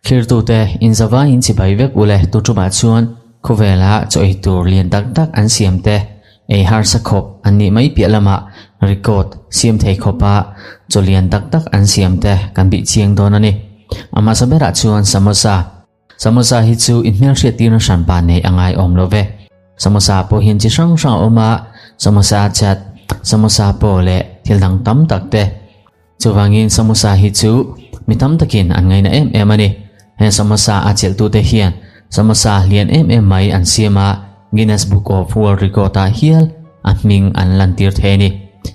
Thlirtute inzavaiin chibai vek ule tuṭumah chuan khawvela chaw ei tur lian tak tak an siam te ei harsa khawp an nih mai piah lamah record siam thei khawpa chaw lian tak tak an siam te kan bih chiang dawn a ni. A hmasa berah chuan samosa. Samosa hi chu inhmelhriat tirna hranpa nei a ngai awm lo ve. Samosa pawh hian chi hrang hrang a awm a, samosa chat, samosa pawh leh thil dang tam tak te. Chuvangin samosa hi chu mi tam takin an ngaina em em a ni. He samosa a chelhtute hian samosa lian em em mai an siam a, Guinness Book of World Record ah hial a hming an lantir thei a ni.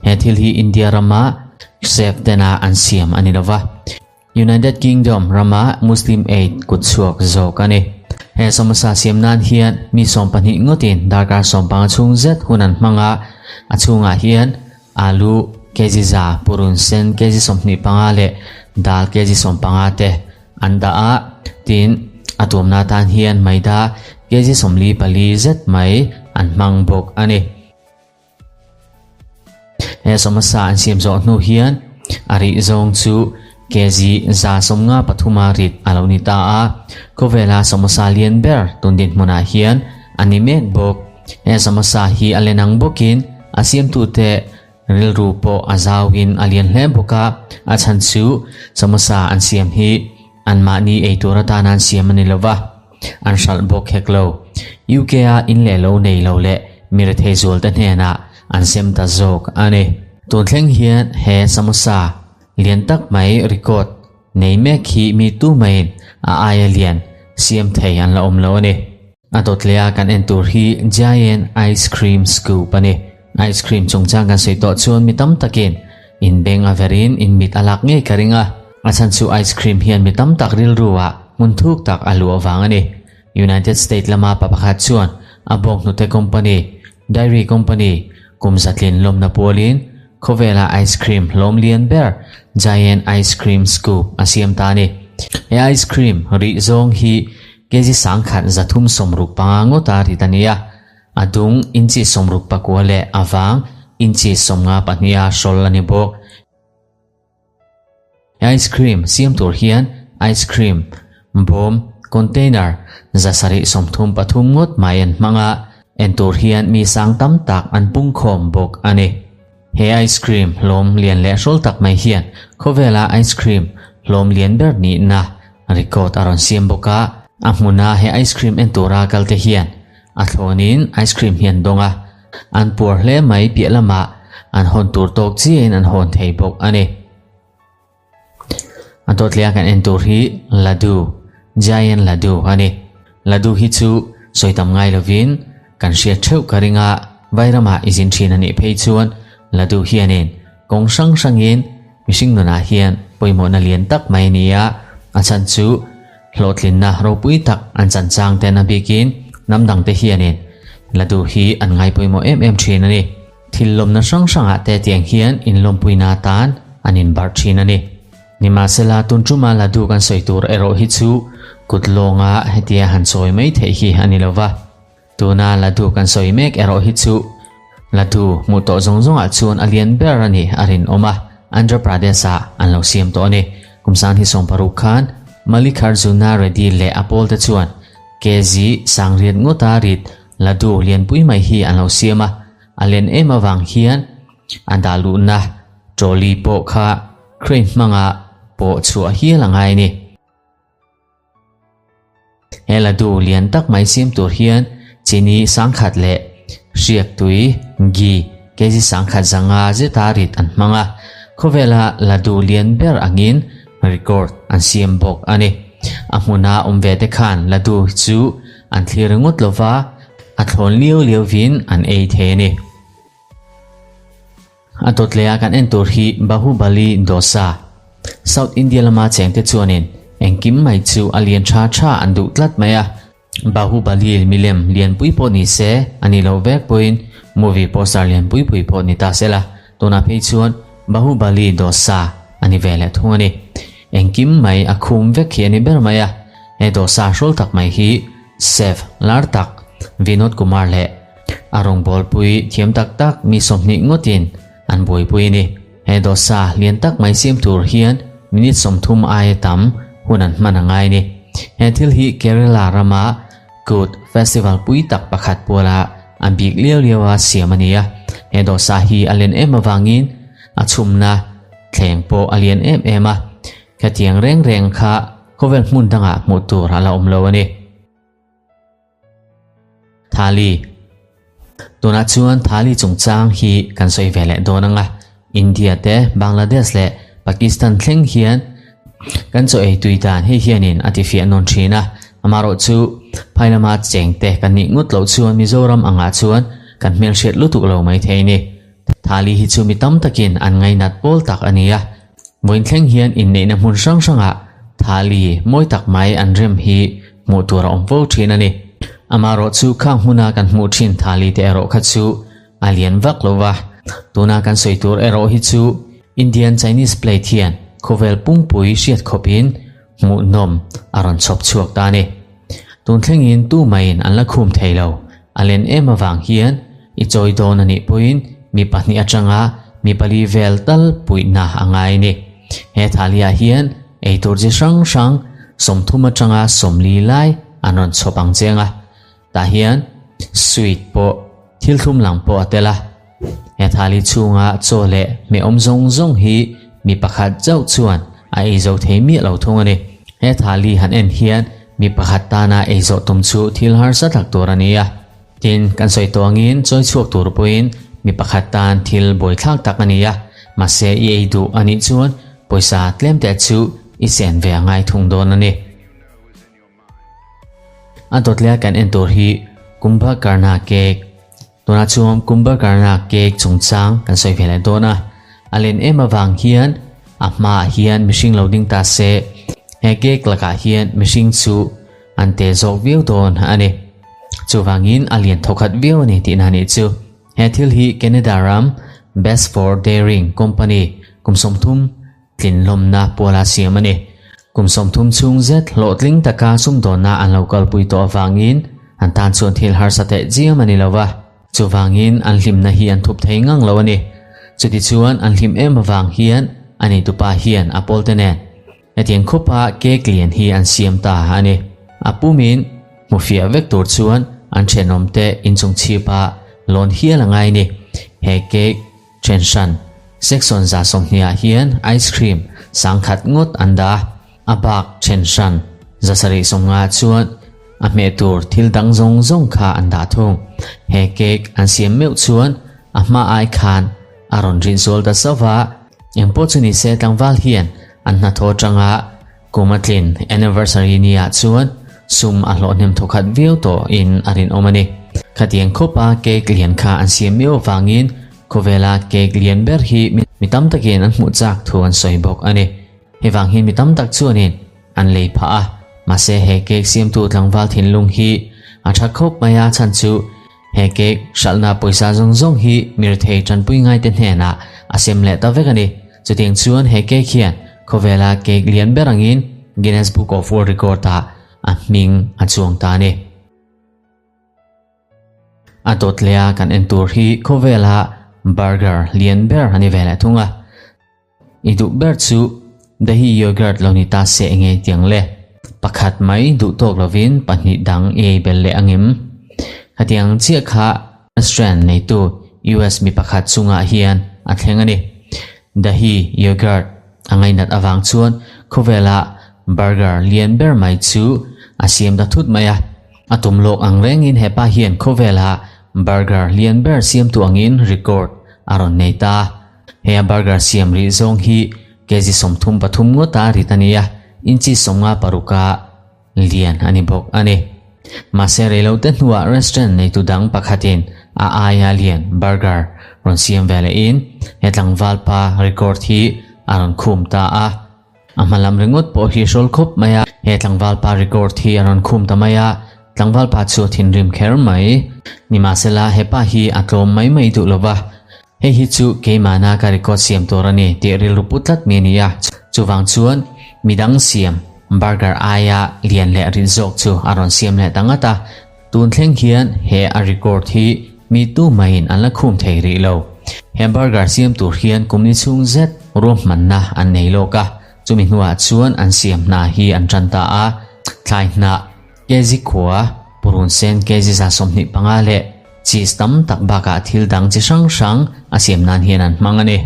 He thil hi India rama chef tena an siam a ni lova. United Kingdom rama Muslim Aid kutchhuak zawk a ni. He samosa siam nan hian mi 12 ngawtin darkar 15 chhung zet hun an hmang a, a chhungah hian alu kg 100, purun sen kg 25 leh dal kg 15 te an dah a, tin a tuamna atan hian maida kg 44 zet mai an hmang bawk a ni. He samosa an siam zawh hnu hian a rih zawng chu kg 153 a rit a lo ni ta a. Khawvela samosa lian ber tun dinhmunah hian a ni mek bawk. He samosa hi a len ang bawkin a siamtute rilru pawh a zauin a lian hle bawk a. A chhan chu samosa an siam hi anmahni ei tur atana an siam a ni lova. An hralh bawk hek lo. UK a in leh lo nei lo leh mi rethei zual te hnenah an sem ta zawk a ni. Tun thleng hian he samosa lian tak mai record nei mek hi mi tu maiin a aia lian siam thei an la awm lo a ni. A dawt leh a kan en tur hi Giant Ice Cream Scoop a ni. Ice cream chungchang kan sawi tawh chuan mi tam takin in beng a verin in mit a lak ngei ka ring a, a chhan chu ice cream hian mi tam tak rilru ah hmun thuk tak a luh avang a ni. United State lama pa pakhat chuan a bawnghnute company, dairy company, kum zatlin lawmna pualin khawvela ice cream hlawm lian ber Giant Ice Cream Scoop a siam ta a ni. He ice cream rih zawng hi kg 1365 ngawta rit a ni a. A dung inchi 69 leh a vang inchi 52 a hrawl a ni bawk. Ice cream siam tur hian ice cream bawm, container, 733 ngawt mai an hmang a, en tur hian mi sang tam tak an pungkhawm bawk a ni. He ice cream hlawm lian leh hrawl tak mai hian khawvela ice cream hlawm lian ber nihna record a rawn siam bawk a, a hmuna he ice cream en tura kalte hian A thlawnin ice cream hi an dawng a, an puar hle mai piah lamah an hawn tur tawk chiahin an hawn thei bawk a ni. A dawt leh a kan en tur hi Ladu, Giant Ladu a ni. Ladu hi chu sawi tam ngai lovin kan hriat theuh ka ring a, Vairamah i zin thin a nih phei chuan Ladu hianin kawng hrang hrangin mihring nunah hian pawimawhna lian tak mai a ni a, a chhan chu Hlawhtlinna ropui tak an chan chang ten a bikin hnam dangte hianin Ladu hi an ngai pawimawh em em thin a ni. Thil lawmna hrang hrangah te tiang hian inlawmpuina atan an inbarh thin a ni. Nimahsela tun tuma Ladu kan sawi tur erawh hi chu kut lawnga hetia han sawi mai theih hi a ni lova. Tuna Ladu kan sawi mek erawh hi chu Ladu hmuh tawh zawng zawngah chuan a lian ber a ni a rinawm a, Andhra Pradesh-ah an lo siam tawh a ni. Kum 2016 khan Mallikarjuna Reddy leh a pawlte chuan kg 8000 ngawta rit Ladu lianpui mai hi an lo siam a, a len em avang hian a dah luhna trolley pawh kha crane hmanga pawh chhuah hial a ngai a ni. He ladu lian tak mai siam tur hian chini 1000 leh hriak tui, ghee, kg 1100 zeta rit an hmang a. Khawvela ladu lian ber angin record an siam bawk a ni. A hmuna awm ve te khan ladu chu an thlir ringawt lova, a thlawn liau liauvin an ei thei a ni. A dawt leh a kan en tur hi Bahubali Dosa. South India lama chengte chuanin engkim mai chu a lian tha tha an duh tlat mai a. Bahubali milem lianpui pawh ni se, a ni loh vek pawhin movie poster lianpui pui pawh ni ta sela, tunah phei chuan Bahubali Dosa a ni ve leh thung a ni. Engkim mai a khum vek hi a ni ber mai a. He dosa hrawl tak mai hi chef lar tak Vinod Kumar leh A rawngbawlpui thiam tak tak mi 20 ngawtin an buaipui a ni. He dosa lian tak mai siam tur hian minute 30 aia tam hun an hman a ngai a ni. He thil hi Kerala rama Kut festival pui tak pakhat puala a bik liau liau a siam a ni a. He dosa hi a len em avangin a chhumna thleng pawh a lian em em a. Khatiang reng reng kha khawvel hmun dangah hmuh tur a la awm lo a ni. Thali Tunah chuan Thali chungchang hi kan sawi ve leh dawn ang a, India te, Bangladesh leh Pakistan thleng hian kan chaw ei tui dan hei hianin a tifiah nawn thin a, amaherawh chu phai lama cheng te kan nih ngut loh chuan Mizoram angah chuan kan hmelhriat lutuk lo mai thei a ni. Thali hi chu mi tam takin an ngainat pawl tak a ni a, vawiin thleng hian inneihna hmun hrang hrangah thali mawi tak mai an rem hi hmuh tur a awm fo thin a ni. Amaherawh chu khang hmuna kan hmuh thin thali te erawh kha chu a lian vak lo va, tuna kan sawi tur erawh hi chu Indian Chinese plate hian khawvel pungpui hriat khawpin hmuhnawm a rawn chhawp chhuak ta a ni. Tun thlengin tu maiin an la khum thei lo, a len em avang hian i chawi dawn a nih pawhin mi pahnih atanga mi pali vel tal puihna a ngai a ni. He thaliah hian eitur chi hrang hrang 30 atanga 40 lai an rawn chhawp ang cheng a, tah hian sweet pawh thil thlum lang pawh a tel a. He thali chhunga chaw leh hmeh awm zawng zawng hi mi pakhat chauh chuan a ei zo thei miah lo thung a ni. He thali han en hian mi pakhat tana ei zawh tum chu thil harsa tak tur a ni a. Tin, kan sawi tawh angin chawi chhuak tur pawhin mi pakhat tan thil buaithlak tak a ni a, mahse i ei duh a nih chuan pawisa tlem te chu i chen ve a ngai thung dawn a ni. A dawtlea kan en tur hi Kumbhakarna cake. Tunah chuan Kumbhakarna cake chungchang kan sawi ve leh dawn a. A len em avang hian a hmaah hian mihring lo ding ta se, he cake lakah hian mihring chu an te zawk viau dawn a ni. Chuvangin a lian thawkhat viau a ni tihna nih chu. He thil hi Canada ram Best for Dairying Company kum 30 Tlinhlawmna puala siam a ni. Kum 30 chhung zet hlawhtling taka sumdawnna an lo kalpui tawh avangin an tan chuan thil harsa teh chiam a ni lo va. Chuvangin an hlimna hi an thup thei ngang lo a ni. Chutichuan an hlim em avang hian a neitupa hian a pawlte nen hetiang khupa cake lian hi an siam ta a ni. A pumin hmufiah vek tur chuan an thenawmte inchung chhipa lawn hial a ngai a ni. He cake Then hran, Section 120 ah hian ice cream 10,000 ngawt an dah a, a bak then hran 750 chuan a hmeh tur thil dang zawng zawng kha an dah thung. He cake an siam meuh chuan a hma ai khan a rawn rin zual ta zauh a, engpawh chu nise tlangval hian an hnathawh atanga kum a tlin anniversary ni ah chuan sum a hlawh hnem thawkhat viau tawh in a rinawm a ni. Khatiang khawpa cake lian kha an siam miau avangin khawvela cake lian ber hi mi tam takin an hmuh chak thu an sawi bawk a ni. Hei vang hian mi tam tak chuanin an lei phah a, mahse he cake siamtu tlangval thinlung hi a tha khawp mai a chhan chu he cake hralhna pawisa zawng zawng hi mirthei tanpui ngaite hnenah a sem leh ta vek a ni. Chutiang chuan he cake hian khawvela cake lian ber angin Guinness Book of World Record ah a hming a chuang ta a ni. A dawt leh a kan en tur hi khawvela burger lian ber a ni ve leh thung a. I duh ber chu dahi yogurt lo ni ta se enge tiang le. Pakhat mai duh tawk lovin pahnih dang i ei bel leh angem. Khatiang chiah kha restaurant neitu US mi pakhat chungah hian a thleng a ni. Dahi yogurt a ngainat avang chuan khawvela burger lian ber mai chu a siam ta thut mai a. A tum lawk ang rengin hepa hian khawvela burger lian ber siamtu angin record a rawn nei ta. He a burger siam rih zawng hi kg 33 ngawta rit a ni a, inchi 56 a lian a ni bawk a ni. Mahse reilote hnuah restaurant neitu dang pakhatin a aia lian burger rawn siam ve lehin he tlangval pa record hi a rawn khum ta a. A hma lam ringawt pawh hi hrawl khawp mai a, he tlangval pa record hi a rawn khum ta mai a, tlangval pa chu a thinrim kher mai. Nimahsela hepa hi a tlawm mai mai duh lova, hei hi chu keimahna ka record siam tur a ni tih rilru pu tlat mi a ni a, chuvang chuan midang siam burger aia lian leh rit zawk chu a rawn siam leh ta ngat a, tun thleng hian he a record hi mi tu maiin an la khum thei rih lo. He burger siam tur hian kum ni chhung zet ruahmanna an nei lawk a. Chumi hnuah chuan an siam hna hi an tan ta a, thlai hnah kg khua, purun sen kg 25 leh cheese tam tak bakah thil dang chi hrang hrang a siam nan hian an hmang a ni.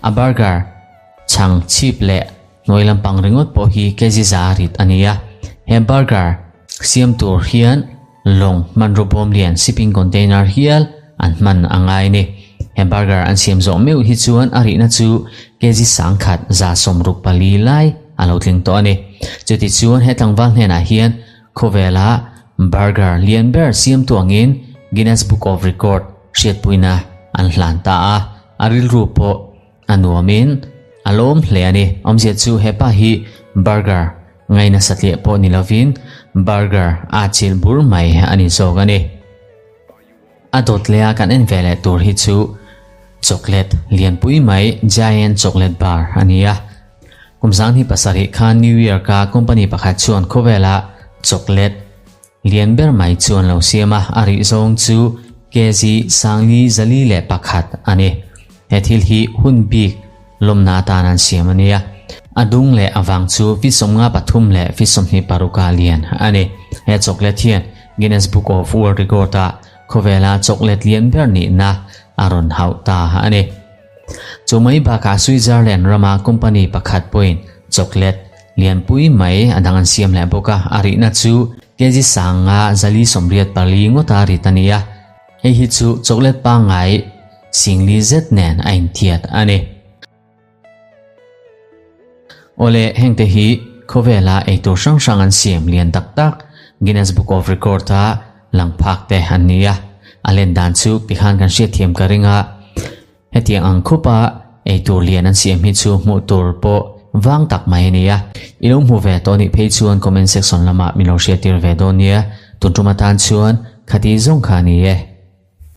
A burger, chhang chhip leh hnuai lampang ringawt pawh hi kg 100 rit a ni a. He burger siam tur hian lawng hmanraw bawm lian shipping container hial an hman a ngai a ni. He burger an siam zawh meuh hi chuan a rihna chu kg 1164 lai a lo tling tawh a ni. Chuti chuan he tlangval hnenah hian khawvela burger lian ber siamtu angin Guinness Book of Record hriatpuina an hlan ta a, a rilru pawh a nuamin a lawm hle a ni. Awmzia chu hepa hi burger ngaina satliah pawh ni lovin burger a chil bur mai a ni zawk a ni. A dawt leh a kan en ve leh tur hi chu chocolate lianpui mai giant chocolate bar a ni a. Kum 2007 khan New York a company pakhat chuan khawvela chocolate lian ber mai chu an lo siam a, a rih zawng chu kg 4401 a ni. He thil hi hun bik lawmna atan an siam a nia. A dung leh a vang chu feet 53 leh feet 26 a lian a ni. He chocolate hian Guinness Book of World Record ah khawvela chocolate lian ber nihna a rawn hauh ta a ni. Chu mai bakah Switzerland rama company pakhat pawhin chocolate lianpui mai a dang an siam leh bawk a, a rihna chu kg 5484 ngawta rit a ni a. Hei hi chu chocolate pangngai singli zet nen a inthiat a ni. Awle, hengte hi khawvela eitur hrang hrang an siam lian tak tak Guinness Book of Record a lang phak te an ni a. A len dan chu tikhan kan hriatthiam ka ring a, hetiang ang khupa eitur lian an siam hi chu hmuh tur pawh vang tak mai a ni a. I lo hmu ve tawh nih phei chuan comment section lamah min lo hriattir ve dawn nia. Tun tum atan chuan khati zawng kha a ni e.